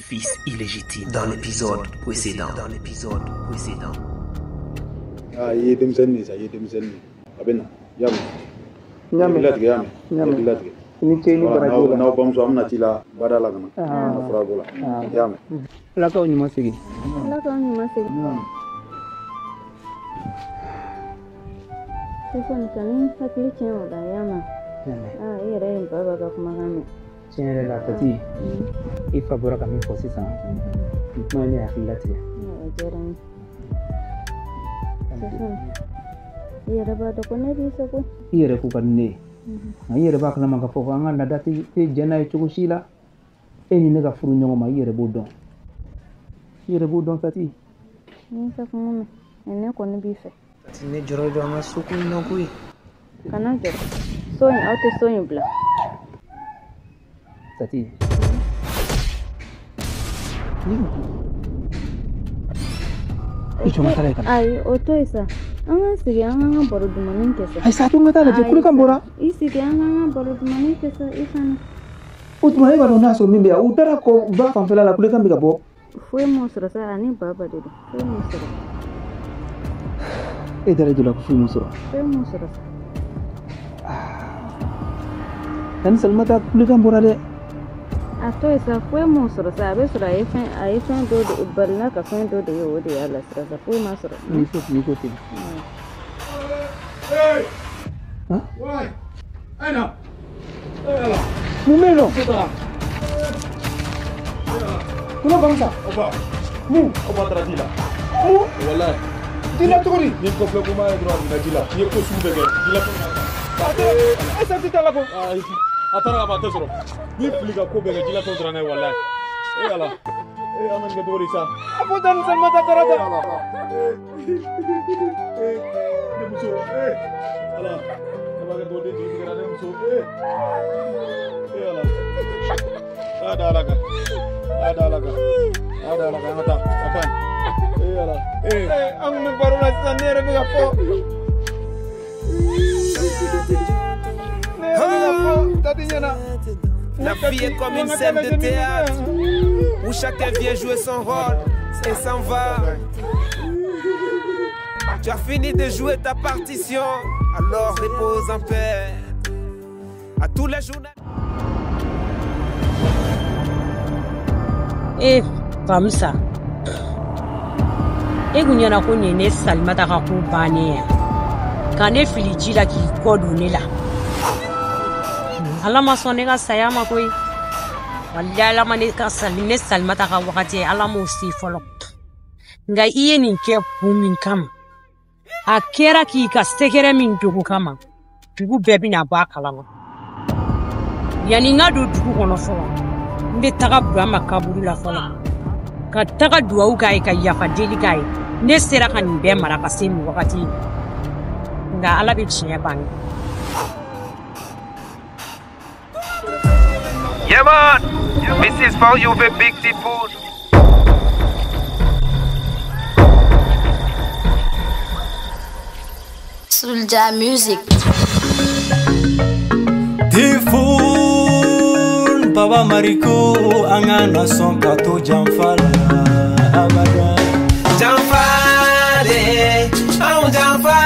fils illégitime. Dans l'épisode précédent. Dans l'épisode précédent. Ah, il est denmisɛnnin sa, i ye denmisɛnnin a bɛ na y'a mɛn latigɛ y'a mɛn latigɛ ni ce ni baraji la n'aw bamuso an bɛna t'i la baara la ka na a fura ko la y'a mɛn. Ala k'aw ɲuman segin. Ala k'aw ɲuman segin. Sisan kan'i hakili tiɲɛ o la y'a mɛn. I yɛrɛ ye baba ka kumakan mɛn. Tiɲɛ yɛrɛ la Fati, i fa bɔra ka min fɔ sisan, nin kuma in ne hakili latigɛ. O diyara n ye. Sisan i yɛrɛ b'a dɔn ko ne b'i fɛ koyi. I yɛrɛ ko ka di ne ye. Nka i yɛrɛ b'a kalama k'a fɔ ko an ka laada tɛ jɛn n'a ye cogo si la. E ni ne ka furu ɲɔgɔn ma, i yɛrɛ b'o dɔn. I yɛrɛ b'o dɔn Fati. N ka kuma mɛn, ne kɔni b'i fɛ. Fati, ne jɔrɔ don an ka so ko in na koyi. Kana jɔrɔ. So in, aw tɛ so in bila. Fati. I jɔ n ka taa lajɛ ka na. Ayi, o to yen sa. An k'an sigi an k'an ka baro dumannin kɛ sa. Ayi sa, to n ka taa lajɛ, kulekan bɔra. I sigi an k'an ka baro dumannin kɛ sa, i fana. O tuma e b'a dɔn n'a sɔrɔ min bɛ yan, u taara kɔ ba fanfɛla la, kulekan bɛ ka bɔ. Foyi m'o sɔrɔ sa, ani baba de don. Foyi m'o sɔrɔ. E dalen don la ko foyi m'o sɔrɔ. Foyi m'o sɔrɔ sa. Ani Salimata kulekan bɔra dɛ. A to yen sa, foyi m'o sɔrɔ sa, a bɛ sɔrɔ a ye fɛn dɔ de balila ka fɛn dɔ de ye, o de y'a lasira sa, foyi ma sɔrɔ. N'i ko ten. Mun bɛ yen nɔ? Kɔnɔ Bamusa. Mun? Aw ba taara ji la. Mun? Walayi. Ji la cogo di? Ni kɔfilɛ ko ma ye dɔrɔn a donna ji la. N ye ko sugu bɛɛ kɛ. Ji la ko E sa ti t'a la ko. A taara ka ban a tɛ sɔrɔ. Ni fili ka ko bɛɛ kɛ ji la tɔ taara n'a ye walayi. E Ala. E an bɛ nin kɛ cogo di sa? A fɔ ta ni Salimata taara ta. Ala. Ne muso. Ala. Ne b'a kɛ cogo di? Jigi tigɛra ne muso. E Ala. A da Ala kan. A da Ala kan. A da Ala kan. An ka taa. A ka ɲi. E Ala. An kun bɛ baro la sisan, ne yɛrɛ bɛ ka fɔ. Ne yɛrɛ bɛ ka fɔ Tati ɲɛna. La vie est comme une scène de théâtre où chacun vient jouer son rôle et s'en va. Tu as fini de jouer ta partition, alors repose en paix. À tous les journaux. Eh, Bamusa. E kun ɲɛna ko nin ye ne Salimata ka ko bannen ye. Ka ne fili ji la k'i kɔ don ne la. Ala ma sɔn ne ka saya ma koyi. Walahi Ala ma ne ka ne Salimata ka wagati ye, Ala m'o se fɔlɔ. Nka i ye nin kɛ kun min kama, a kɛra k'i ka sɛgɛrɛ min dogo kama, dugu bɛɛ bɛna bɔ a kalama. Yanni n ka don dugu kɔnɔ fɔlɔ, n bɛ taga Burama kaburu la fɔlɔ. Ka taga duwawu k'a ye, ka yafa deli k'a ye. Ne sera ka nin bɛɛ mara ka se nin wagati in. Nka Ala bɛ tiɲɛ bange. Yeah man, this is for you the big people. Soulja Music. Tifun Baba Mariko an ka na sɔn ka to janfa la abada. Janfa de, anw janfa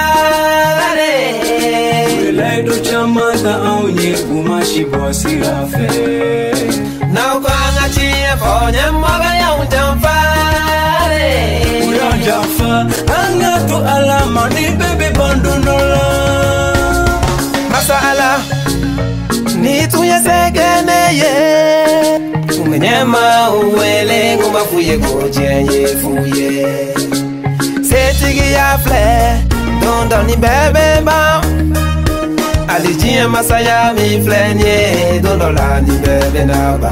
de. Layidu caman ta anw ye u ma si bɔ sira fɛ. N'aw ko an ka tiɲɛ fɔ ɲɛmɔgɔ y'anw janfa de. U y'an janfa an ka to Ala ma ni bɛɛ bɛ ban don dɔ la. Masa Ala ni tun ye se kɛ ne ye. Kun bɛ ɲɛmaaw wele n ko b'a f'u ye ko diɲɛ ye fu ye. Setigiya filɛ don dɔ ni bɛɛ bɛ ban. Hali diɲɛ masaya min filɛ nin ye don dɔ la nin bɛɛ bɛna ban.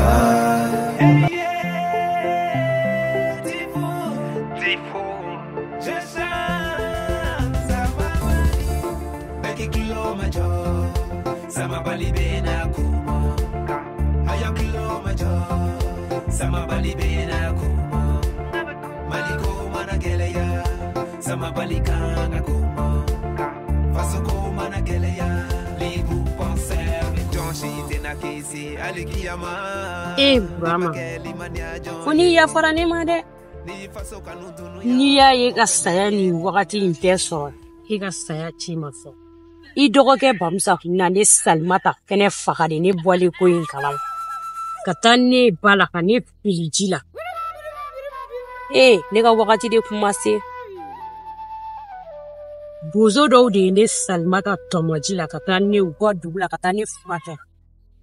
E Burama, ko n'i yafara ne ma dɛ. N'i y'a ye ka saya nin wagati in bɛɛ sɔrɔ, i ka saya ci ma fɔ. I dɔgɔkɛ Bamusa kun na ne Salimata fɛnɛ faga de ne bɔlen ko in kalama. Ka taa ne ba la ka ne fili ji la. Ee, ne ka wagati de kun ma se. Bozo dɔw de ye ne Salimata tɔmɔ ji la ka taa ne u ka dugu la ka taa ne furakɛ.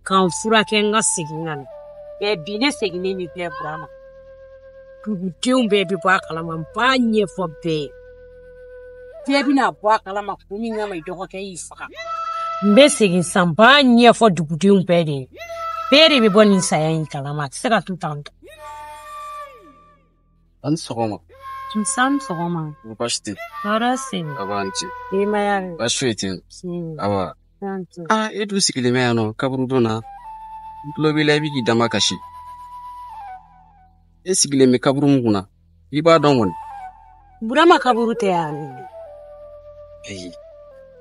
Ka n furakɛ n ka segin ka na. Mɛ bi ne seginnen min filɛ Burama. Dugudenw bɛɛ bɛ bɔ a kalama, n b'a ɲɛfɔ bɛɛ ye. Bɛɛ bɛna bɔ a kalama kun min kama i dɔgɔkɛ y'i faga. N bɛ segin sisan n b'a ɲɛfɔ dugudenw bɛɛ de ye. Bɛɛ de bɛ bɔ nin saya in kalama, a tɛ se ka to tan tɔ. A ni sɔgɔma. Nse a ni sɔgɔma. Baasi tɛ. Tɔɔrɔ sen. Aba ni ce. Denbaya bɛ. Baasi foyi tɛ yen. Aba. Aa e dun sigilen bɛ yan nɔ kaburudon na. N tulo b'i la i bɛ k'i dama kasi. E sigilen bɛ kaburu min kunna, i b'a dɔn kɔni. Burama kaburu tɛ yan. Ayi,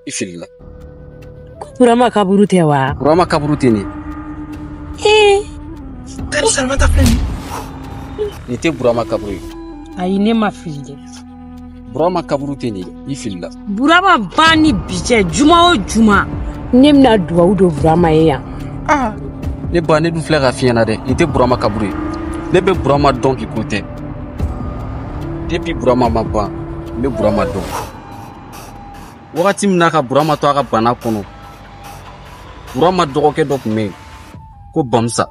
i filila. Burama kaburu tɛ wa? Burama kaburu tɛ nin. Ee. Tani Salimata filɛ nin. Nin tɛ Burama kaburu ye. Ayi, ne ma fili dɛ. Burama kaburu tɛ nin ye, i filila. Burama ba ni bi cɛ, juma o juma, ne bɛna duwawu don Burama ye yan. Aa, ne ba, ne dun filɛ ka f'i ɲɛna dɛ, nin tɛ Burama kaburu ye. Ne bɛ Burama dɔn k'i ko tɛ. Depuis Burama ma ban, n bɛ Burama dɔn. Wagati min na ka Burama to a ka bana kɔnɔ, Burama dɔgɔkɛ dɔ tun bɛ yen ko Bamusa.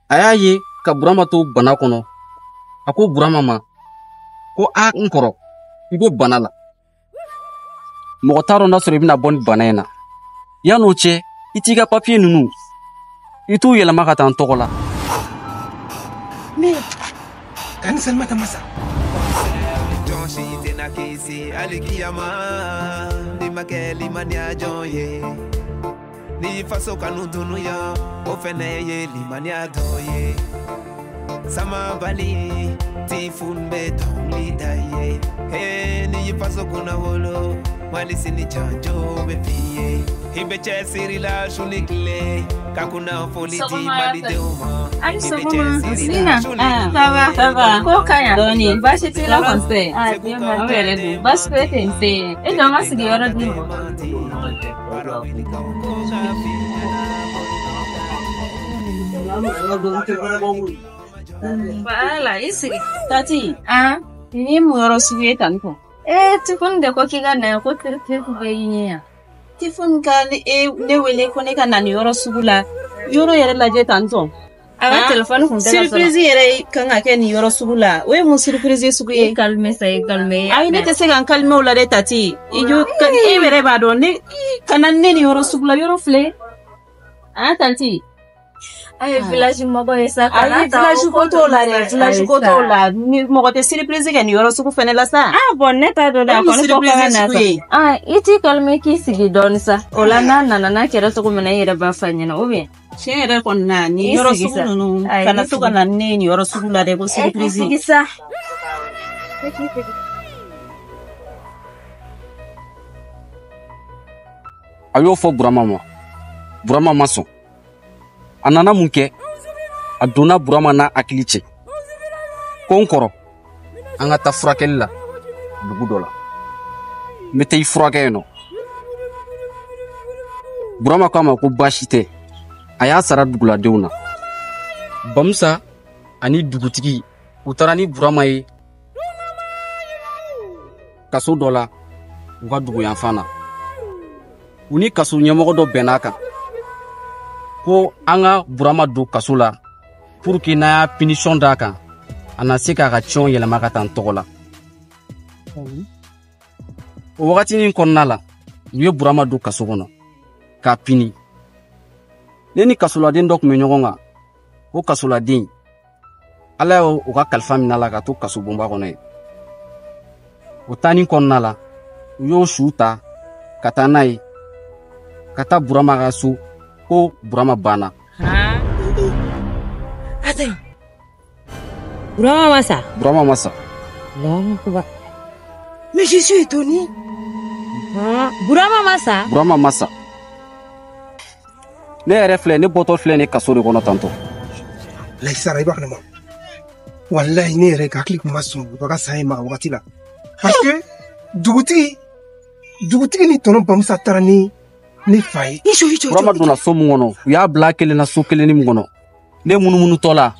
A y'a ye ka Burama to bana kɔnɔ, a ko Burama ma ko a n kɔrɔ, i bɛ bana la. Mɔgɔ t'a dɔn n'a sɔrɔ i bɛna bɔ nin bana in na. Yan'o cɛ, i t'i ka papiye ninnu, i t'u yɛlɛma ka taa n tɔgɔ la. Mais Tani Salimata ma sa. Jɔn si tɛna kisi alikiyama ni ma kɛ limaniya jɔn ye. Ni faso kanu tunu yan, o fɛnɛ ye limaniya dɔ ye. Sama bali tifun bɛ dɔnkili da ye. Hey, ni faso kunna wolo, Mali sini janjo bɛ f'i ye. I bɛ cɛsiri la su ni tile, ka kunnafoni di malidenw ma. A I ni bɛ sɔgɔma. cɛsiri la Sina. su ni Ça va? tile, Ça ka va. Ko ka ɲi dɔɔni. Baasi t'i la kunnafoni kɔni tɛ. Ah, Dieu merci. Aw yɛrɛ dun. Baasi foyi tɛ n se. E jɔ n ka sigiyɔrɔ di mɔgɔ. Voilà, i sigi. Tati, Ah, nin ye mun yɔrɔ sugu ye tan tɔ? ee Tifuni de ko k'i ka na yan ko teri bɛ i ɲɛ yan. Tifuni ka ne wele ko ne ka na nin yɔrɔ sugu la. Yɔrɔ yɛrɛ lajɛ tan tɔ. A ka telefɔni kun tɛ ka sɔrɔ. Surprise yɛrɛ kan ka kɛ nin yɔrɔ sugu la. O ye mun surprise sugu ye? I calme sa, i calme. Ayi, ne tɛ se ka n calme o la dɛ Tati. I jo e yɛrɛ b'a dɔn ne ka na ne nin yɔrɔ sugu la, yɔrɔ filɛ. Ah Tanti. A ye village mɔgɔ ye sa. Ayi, village ko t'o la dɛ, village ko t'o la. Ni mɔgɔ tɛ surprise kɛ nin yɔrɔ sugu fɛnɛ la sa. Ah bon, ne t'a dɔn dɛ, a O ye mun kɔni ko k'an ka surprise na sugu sa. ye? Ah, i t'i calme k'i sigi dɔɔni sa. O la n'a nana n'a kɛra cogo min na i yɛrɛ b'a f'a ɲɛna ou bien. Tiɲɛ yɛrɛ kɔni na nin I yɔrɔ sigi sugu sa. ninnu Ayi, kana i to ka sigi. na ne nin yɔrɔ sugu la dɛ ko E k'i surprise. sigi sa. E k'i sigi. A y'o fɔ Burama ma. Burama ma sɔn. A nana mun kɛ? A donna Burama n'a hakili cɛ. Ko n kɔrɔ, an ka taa furakɛli la dugu dɔ la. N bɛ taa i furakɛ yen nɔ. Burama ko a ma ko baasi tɛ. A y'a sara duguladenw na. Bamusa ani dugutigi, u taara ni Burama ye kaso dɔ la u ka dugu yanfan na. U ni kaso ɲɛmɔgɔ dɔ bɛnn'a kan ko an ka Burama don kaso la pour que n'a y'a punition d'a kan, a na se k'a ka tiɲɛw yɛlɛma ka taa n tɔgɔ la. O wagatinin kɔnɔna la, u ye Burama don kaso kɔnɔ k'a pini. Ne ni kasoladen dɔ tun bɛ ɲɔgɔn kan. O kasoladen, Ala y'o ka kalifa minɛ a la ka to kasobonba kɔnɔ yen. O taani kɔnɔna la, u y'o su ta ka taa n'a ye ka taa Burama ka so ko Burama banna. Attends. Burama ma sa. Burama ma sa. Allahu akbar. Mais je suis étonnée. Ah, Burama ma sa. Burama ma sa. Ne yɛrɛ filɛ, ne bɔtɔ filɛ ne kaso de kɔnɔ tantɔ. Layi Sara, i b'a kalama. Walayi ne yɛrɛ ka hakili tun ma sɔn u ka saya in ma a wagati la. Parce que dugutigi ni tɔnɔ Bamusa taara ni ne fa ye. Burama donna so mun kɔnɔ, u y'a bila kelen na so kelen min kɔnɔ. Ne munumunutɔ la,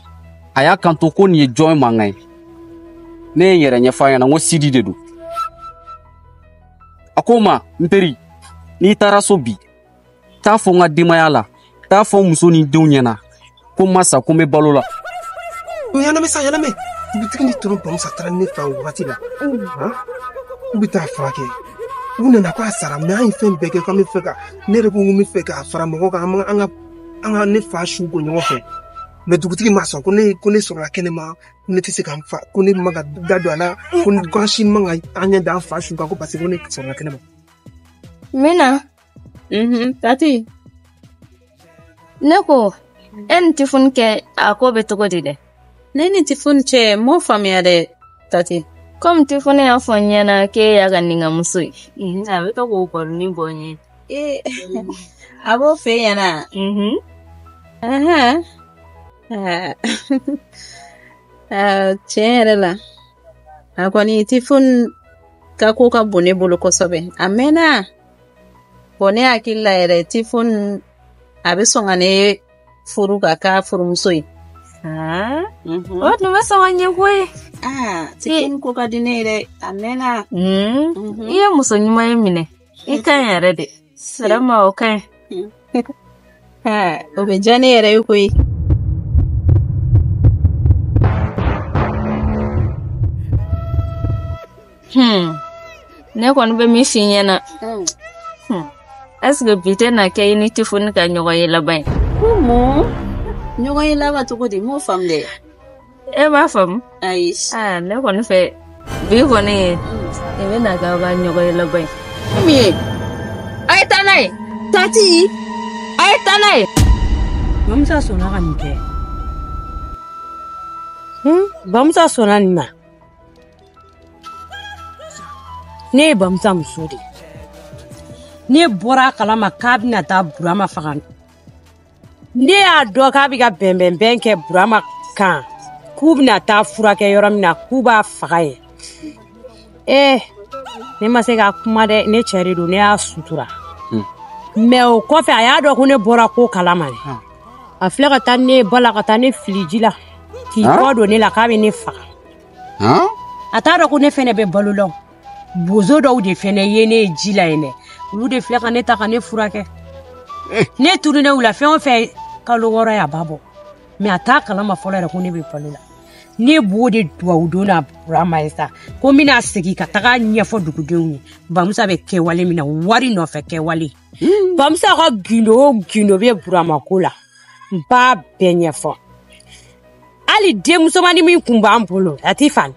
a y'a kanto ko nin ye jɔn mankan ye. Ne ye n yɛrɛ ɲɛfɔ a ɲɛna n ko Sidi de don. A ko n ma, n teri, n'i taara so bi, taa fɔ n ka denbaya la, taa fɔ n muso ni denw ɲɛna ko n ma sa, ko n bɛ balo la. O ɲɛnamɛ sa ɲɛnamɛ. Dugutigi ni tɔnɔ Bamusa taara ni ne fa o wagati la. U bɛ taa furakɛ. U nana k'a sara, mɛ an ye fɛn bɛɛ kɛ k'an bɛ fɛ ka ne yɛrɛ ko n bɛ fɛ k'a fara mɔgɔw kan, an ka ne fa su ko ɲɔgɔn fɛ. Mɛ dugutigi ma sɔn, ko ne sɔrɔla kɛnɛma, ko ne tɛ se ka n fa, ko ne man ka da don a la, ko an si man ka an ɲɛ da an fa su kan, ko parce que ko ne sɔrɔla kɛnɛma. Mina. Tati. Ne ko e ni Tifuni kɛ a ko bɛ cogo di dɛ? Ne ni Tifuni cɛ m'o faamuya dɛ, Tati. Komi Tifuni y'a fɔ n ɲɛna k'e y'a ka ningamuso ye. A bɛ to k'o kɔrɔnin bɔ n ye. Ee, a b'o f'e ɲɛna? Ahan. Tiɲɛ yɛrɛ la, a kɔni Tifuni ka ko ka bon ne bolo kosɛbɛ. A mɛnna. Bon, ne hakili la yɛrɛ Tifuni a bɛ sɔn ka ne furu ka k'a furumuso ye. O tun bɛ sɔn ka ɲɛ koyi. Tifuni ko ka di ne ye dɛ, a mɛnna. I ye muso ɲuman ye minɛ. I ka ɲi yɛrɛ de. Vraiment o ka ɲi. O bɛ diya ne yɛrɛ ye koyi. Ne kɔni bɛ min f'i ɲɛna. Est-ce que bi tɛ na kɛ i ni Tifuni ka ɲɔgɔn ye laban ye? Ko mun? Ɲɔgɔn ye laban cogo di? M'o faamu dɛ. E m'a faamu? Ayi. Ne kɔni fɛ bi kɔni i bɛ na k'aw ka ɲɔgɔn ye laban ye. Min ye? A ye taa n'a ye. Tati. A ye taa n'a ye. Bamusa sɔnna ka nin kɛ. Bamusa sɔnna nin ma. Ne ye Bamusa muso de ye. Ne bɔra a kalama k'a bɛna taa Burama faga. Ne y'a dɔn k'a bɛ ka bɛnbɛnbɛn kɛ Burama kan k'u bɛna taa furakɛ yɔrɔ min na k'u b'a faga yen. Ne ma se ka kuma dɛ, ne cɛ de don, ne y'a sutura. Mɛ o kɔfɛ a y'a dɔn ko ne bɔra ko kalama dɛ. A filɛ ka taa ne ba la ka taa ne fili ji la k'i kɔ don ne la k'a bɛ ne faga. A t'a dɔn ko ne fɛnɛ bɛ balo la. Bozo dɔw de fɛnɛ ye ne ye ji la yen dɛ. Olu de filɛ ka ne ta ka ne furakɛ. Ne tununnen u la fɛn o fɛn kalo 6 ye a b'a bɔ. Mɛ a t'a kalama fɔlɔ yɛrɛ ko ne bɛ balo la. Ne b'o de duwawu don na Burama ye sa. Ko n bɛna segin ka taga ɲɛfɔ dugudenw ye. Bamusa bɛ kɛwale min na, wari nɔfɛ kɛwale. Bamusa ka gindo o gindo bɛ Burama ko la. N b'a bɛɛ ɲɛfɔ. Hali denmusomanin min kun b'an bolo, a t'i fa.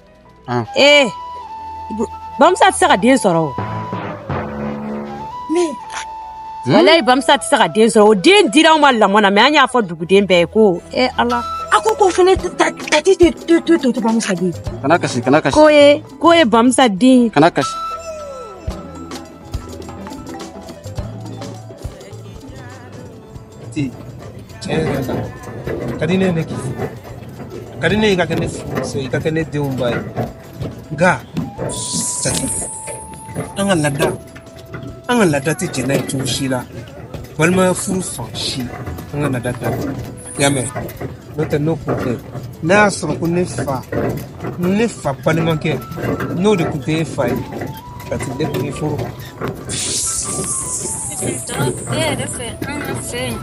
Bamusa tɛ se ka den sɔrɔ o. Walayi Bamusa tɛ se ka den sɔrɔ o. Den dira anw ma lamɔ na, mɛ an y'a fɔ duguden bɛɛ ye ko Ala. A ko k'o fɛnɛ tati tɛ to Bamusa den. Kana kasi, kana kasi. K'o ye Bamusa den. Kana kasi. Ti, tiɲɛ yɛrɛ la, ka di ne ye ne k'i furu. Ka di ne ye i ka kɛ ne furumuso ye, i ka kɛ ne denw ba ye. Nka, Tati, an ka laada tɛ jɛn n'a ye cogo si la. Balimaya furu fan si, an ka laada t'a la. I y'a mɛn? N'o tɛ n'o kun tɛ, n'a y'a sɔrɔ ko ne fa balimakɛ, n'o de kun tɛ e fa ye, Tati ne kun b'i furu. Ne yɛrɛ fɛ an ka fɛ yen,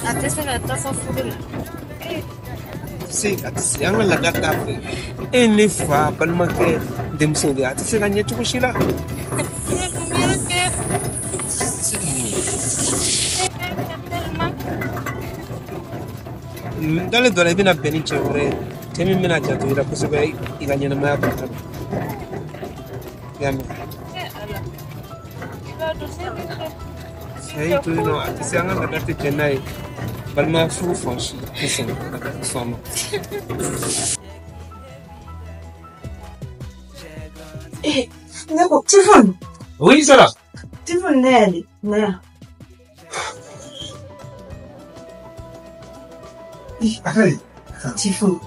a tɛ se ka taa fɔ furu la. Se a tɛ se, an ka laada t'a fɛ. E ye ne fa balimakɛ denmuso de ye, a tɛ se ka ɲɛ cogo si la. Dale dɔ la i bɛna bɛn ni cɛ wɛrɛ ye, cɛ min bɛna janto i la kosɛbɛ i ka ɲɛnamaya kɔnɔna na. I y'a mɛn? Cɛ in to yen nɔ, a tɛ se, an ka laada tɛ jɛn n'a ye. Balimaya furu fan si tɛ sɔn, laada tɛ sɔn a ma. Ne ko Tifuni. Oui, Sara. Tifuni ne yɛrɛ ne yan. A Tifo.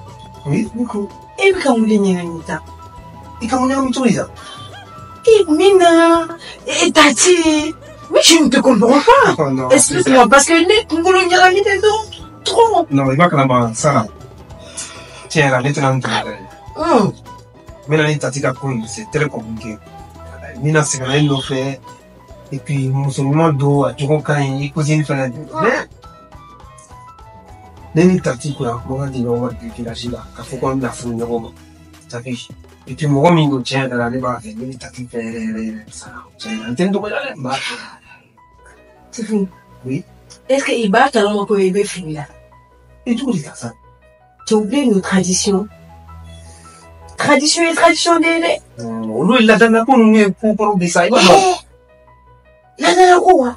Oui. Ne ko e bɛ ka mun de ɲɛɲini tan? I ka mun ɲagami cogo di tan? E Mina, e Tati, mais je ne te comprends pas. Oh non. Explique-moi parce que ne kunkolo ɲagaminen don trop. Non, i b'a kalama Sara. Tiɲɛ yɛrɛ la ne tɛna n tɛmɛ dɛ. Mina ni Tati ka ko in c'est très compliqué. Mina sɛgɛnna i nɔfɛ et puis muso ɲuman don, a jogo ka ɲi, i cousine fɛnɛ don. Mais ne ni Tati kun y'a kumakan di ɲɔgɔn ma bi village la k'a fɔ ko an bɛna furu ɲɔgɔn ma. T'as vu? Et puis mɔgɔ min don tiɲɛ yɛrɛ la ne b'a fɛ, ne ni Tati fɛ yɛrɛ yɛrɛ yɛrɛ. Sara, tiɲɛ yɛrɛ la n tɛ n dɔgɔya dɛ, n b'a fɛ. Tifo. Oui. Est-ce que i b'a kalama ko i bɛ fili la? E cogo di karisa? Tu oublies nos traditions. Tradition ye tradition de ye dɛ. Olu ye ladalako ninnu ye ko kɔrɔw de sa, i b'a dɔn. Ladalako wa?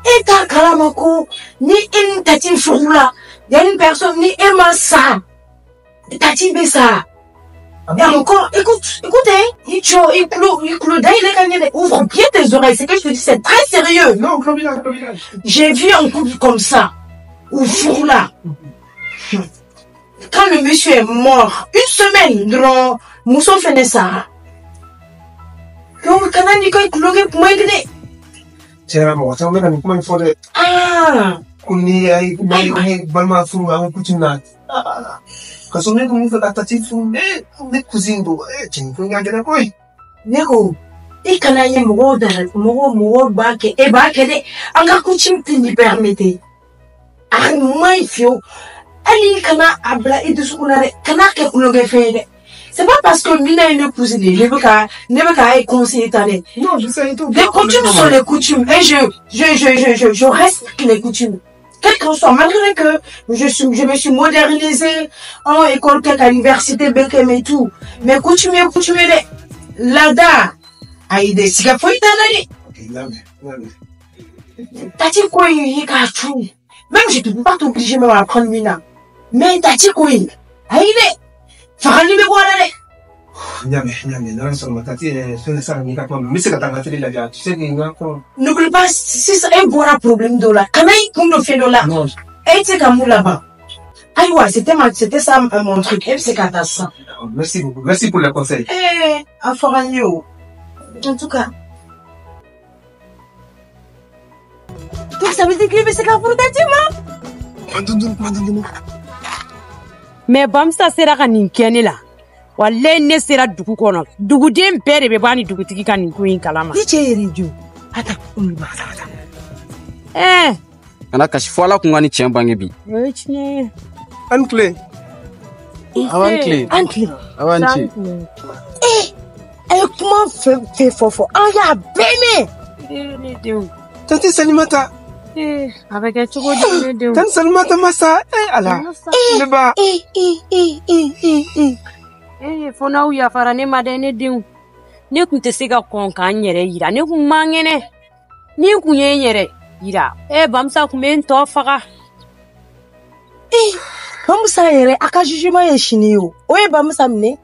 E t'a kalama ko ni e ni Tati furula, y a une personne ni e ma sa, Tati bɛ sa. Et encore, écoute, écoute, hein, i jɔ, i tulo dayɛlɛ ka ɲɛ dɛ. Ouvre bien tes oreilles, ce que je te dis, c'est très sérieux. Non, tulo b'i la, tulo b'i la. J'ai vu un couple comme ça, au furula. Quand le monsieur est mort, une semaine dɔrɔn, muso fɛnɛ sara. Donc kana n'i ka tulonkɛ kuma ye dɛ. Tiɲɛ na mɔgɔ caman bɛ ka nin kuma in fɔ dɛ. Ah. Ko n'i y'a ye balima furu an ka coutume na. Ka sɔrɔ ne kun bɛ fɛ ka Tati furu, ne cousine don, cɛ nin ko in ka gɛlɛn koyi. Ne ko i kana ye mɔgɔw da mɔgɔw b'a kɛ, e b'a kɛ dɛ. An ka coutume tɛ nin permettre. A man ɲi fiyewu. Hali i kana a bila i dusukun na dɛ, kana kɛ tulonkɛfɛn ye dɛ. C'est pas parce que Mina est une cousine, ne bɛ k'a conseiller tan dɛ. Non, je sais tout. Les coutumes sont les coutumes et je respecte les coutumes. Quel qu'en soit, malgré que je me suis modernisée en école, quelque à l'université, BKM et tout. Mais coutume ye coutume dɛ. Lada, ayi dɛ, siga foyi t'a la dɛ. Ok, lamɛn. Tati ko in i k'a tu. Même je ne peux pas t'obliger même à prendre Mina. Mais Tati ko in, ayi dɛ. Fagali bɛ bɔ a la dɛ. N y'a mɛn, n'ala sɔnna ma Tati yɛrɛ fɛn Sara n'i ka kuma mɛn, n bɛ se ka taa n ka télé lajɛ, tu sais que n ka kuma. N'oublie pas, sisan e bɔra problème dɔ la, kana i kun don fɛn dɔ la. Non. E tɛ se ka mun laban? Ayiwa, c'était ça mon truc. E bɛ se ka taa sisan. Merci beaucoup, merci pour le conseil. Eh, a fɔra n ye o. En tout cas. Donc ça veut dire que e bɛ se ka furu Tati ma? Kuma dɔn. Mais Bamusa sera ka nin kɛ ne la. Walayi ne sera dugu kɔnɔ. Duguden bɛɛ de bɛ bɔ a ni dugutigi ka nin ko in kalama. I cɛ yɛrɛ jo. Attends, attends. Eh. Kana kasi fo Ala kun ka ni tiɲɛ bange bi. O ye tiɲɛ ye. An tile. Aw tile. An tile. Aw ni ce. Eh, a ye kuma fɛn fɛn fɔ an y'a bɛɛ mɛn. Ne denw. Tanti Salimata. Eh, a bɛ kɛ cogo di ne denw? Tanti Salimata ma sa, eh Ala. Ne ba. Eh. Eh, fo n'aw yafara ne ma dɛ ne denw. Ne kun tɛ se ka kɔn k'an yɛrɛ yira, ne kun man kɛnɛ. Ni n kun ye n yɛrɛ yira, eh Bamusa kun bɛ n tɔ faga. Eh, Bamusa yɛrɛ a ka jugement ye sini ye o. O ye Bamusa minɛ.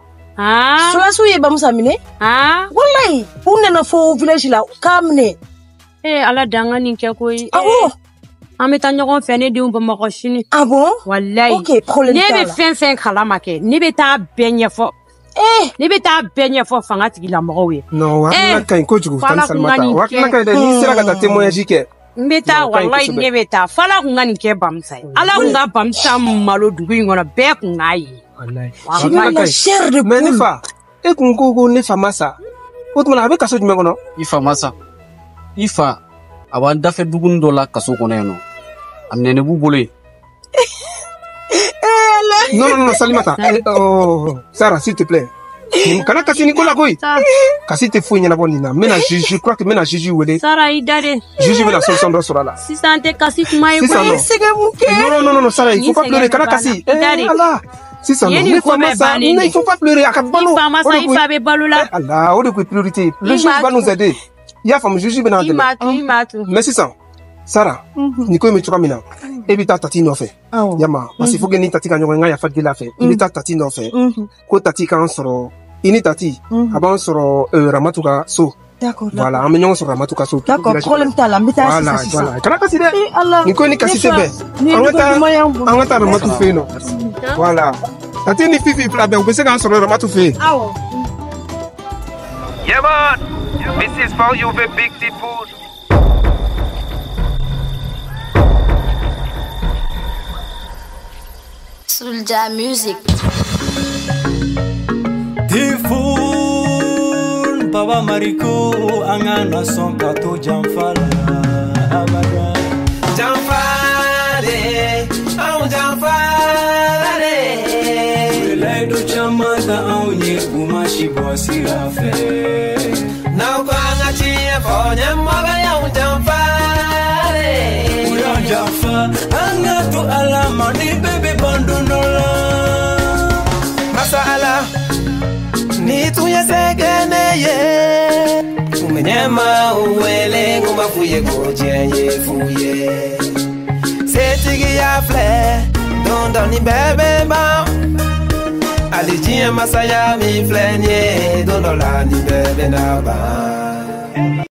Solasiw ye Bamusa minɛ. Walayi, u nana fo village la k'a minɛ. Eh, Ala dan ka nin kɛ koyi. Awɔ. An bɛ taa ɲɔgɔn fɛ ne denw Bamakɔ sini. Ah bon? Walayi. Ok, problème t'a la. Ne bɛ fɛn fɛn kalama kɛ, ne bɛ taa bɛɛ ɲɛfɔ. Eh! Ne bɛ taa bɛɛ ɲɛfɔ fanga tigilamɔgɔw ye. Non, o hakilina ka ɲi kojugu, Tanti Salimata. O hakilina ka ɲi dɛ, n'i sera ka taa témoignage kɛ. N bɛ taa, walayi ne bɛ taa. F'Ala kun ka nin kɛ Bamusa ye. Ala kun ka Bamusa malo dugu in kɔnɔ, bɛɛ kun k'a ye. Walayi. Hakilina ka ɲi. Mais ne fa, e kun ko ne fa ma sa. O tuma na a bɛ kaso jumɛn kɔnɔ? I fa ma sa. I fa, a b'an dafɛ duguni dɔ la kaso kɔnɔ yen nɔ. A minɛnen b'u bolo yen. Non, Salimata. Oh, Sarah, s'il te plaît. Kana kasi ni ko la koyi. Kasi tɛ foyi ɲɛnabɔ nin na. N bɛna juge, je crois que n bɛna juge wele. Sara i da de. Juge bɛna solution dɔ sɔrɔ a la. Sisan tɛ kasi kuma ye koyi. Sɛgɛn mun kɛ? Non, Sarah, il faut pas pleurer. Kana kasi. Eh, Ala. Sisan nɔ, ne fa ma sa, il faut pas pleurer. A ka balo. I fa ma sa, i fa bɛ balo la. Ala, o de kun ye priorité. Le juge va nous aider. I y'a faamu, juge bɛna an dɛmɛ. I m'a tu. Mais sisan, Sara, nin ko in bɛ cogoya min na, e bɛ taa Tati nɔfɛ. Yama, parce que faut que ni Tati ka ɲɔgɔn ye, n ka yafa deli a fɛ. I bɛ taa Tati nɔfɛ. Ko Tati k'an sɔrɔ, i ni Tati, a b'an sɔrɔ Ramatu ka so. D'accord. Voilà, an bɛ ɲɔgɔn sɔrɔ Ramatu ka so. D'accord, problème t'a la, n bɛ taa sisan sisan. Voilà, kana kasi dɛ. Eh Ala. Nin ko ni kasi tɛ bɛn. An ka taa, an ka taa Ramatu fɛ yen nɔ. Voilà. Tati ni Fifi fila bɛɛ, u bɛ se k'an sɔrɔ Ramatu fɛ yen. Awɔ. Yeah man, this is for you the big Typhoon. Soulja Music. Typhoon, Baba Mariko, an kana sɔn ka to janfa la abada. Janfa de, anw janfa la de. U ye layidu caman ta anw ye, u ma si bɔ sira fɛ. N'aw ko an ka tiɲɛ fɔ, ɲɛmɔgɔ y'anw janfa de. U y'an janfa, an ka to Ala ma ni bɛɛ bɛ ban don dɔ la. Masa Ala, ni tun ye se kɛ ne ye, tun bɛ ɲɛmaaw wele n ko b'a f'u ye ko diɲɛ ye fu ye. Setigiya filɛ, don dɔ nin bɛɛ bɛ ban. Hali diɲɛ masaya min filɛ nin ye, don dɔ la nin bɛɛ bɛ na ban.